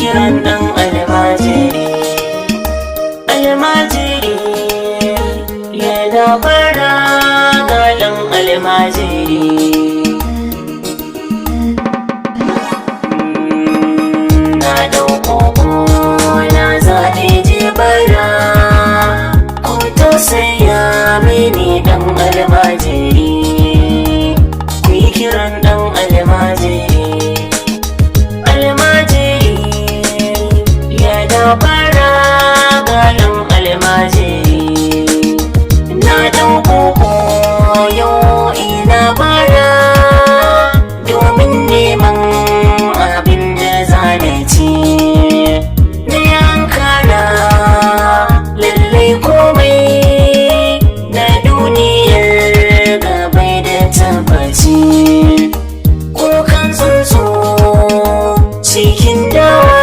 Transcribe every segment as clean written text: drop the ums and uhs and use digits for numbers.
Kiran ɗan almajiri. Almajiri yana bara, ga ɗan almajiri. Na ɗauko na zaɓe jibara, ku tausaya mini ɗan almajiri. Ku yi kiran ɗan almajiri. Almajiri yana bara, ga ɗan almajiri. Na ɗauko yau ina bara domin neman abin da zane ci. Na yankara lallai komai na duniyar gabai da tabbaci. Kukan tsuntsu cikin dawa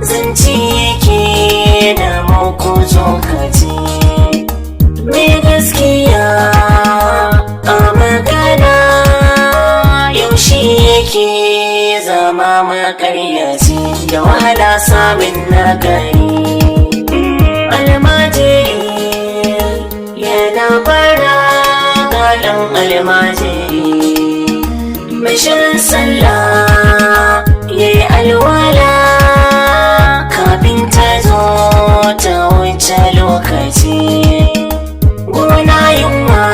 zance yake da muku tsokaci. Mai gaskiya a magana yaushe yake zama makaryaci, da wahala samun nagari. Almajiri yana bara, ga ɗan almajiri. Mai shirin sallah ya yi alwala kafin ta zo ta wuce lokaci. Gona yunwa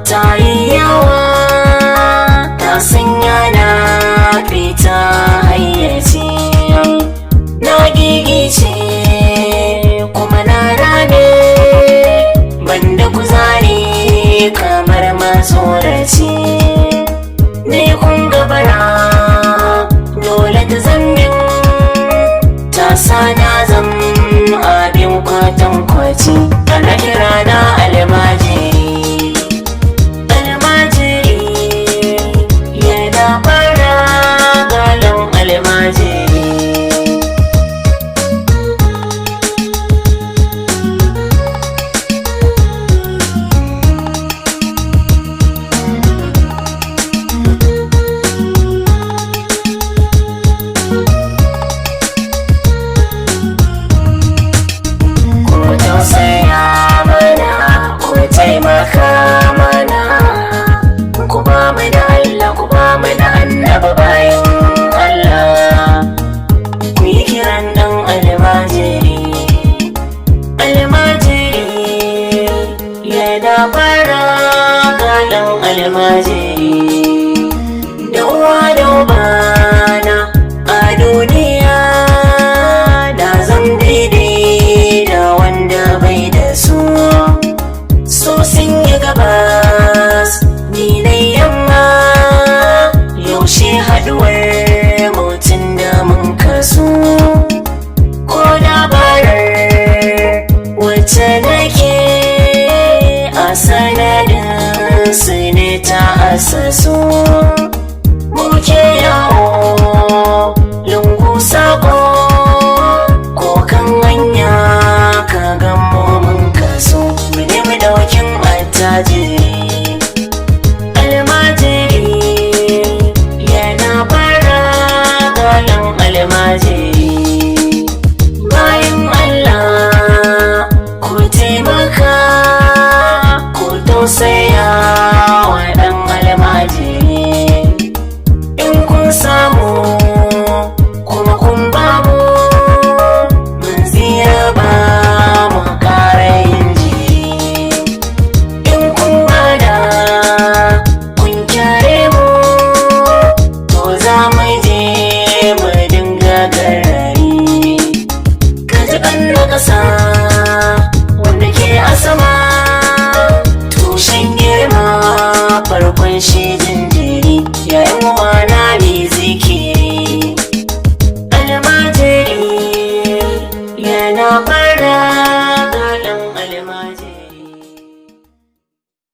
ta yi yawa, ta sanya na fita hayyaci. Na gigice kuma na rame, banda kuzari kamar matsoraci. Ne kun gabara dole ta zammin, ta sa na zam abin kwatankwaci. Ana kira na almajiri. Almajiri yana bara, galon almajiri. Ku tausaya mana, ku taimaka mana, ku ba mu da Allah, ku ba mu da annaba, bayan Allah. Ku yi kiran ɗan almajiri. Almajiri yana bara, ga ɗan almajiri. Da uwa da ubana a duniya da zan daidai da wanda bai da su. So sun yi gabas, ni na yamma, yaushe haduwar mutum da mun kasu? Ko dabarar wacce nake a sanadin su ne ta asasu.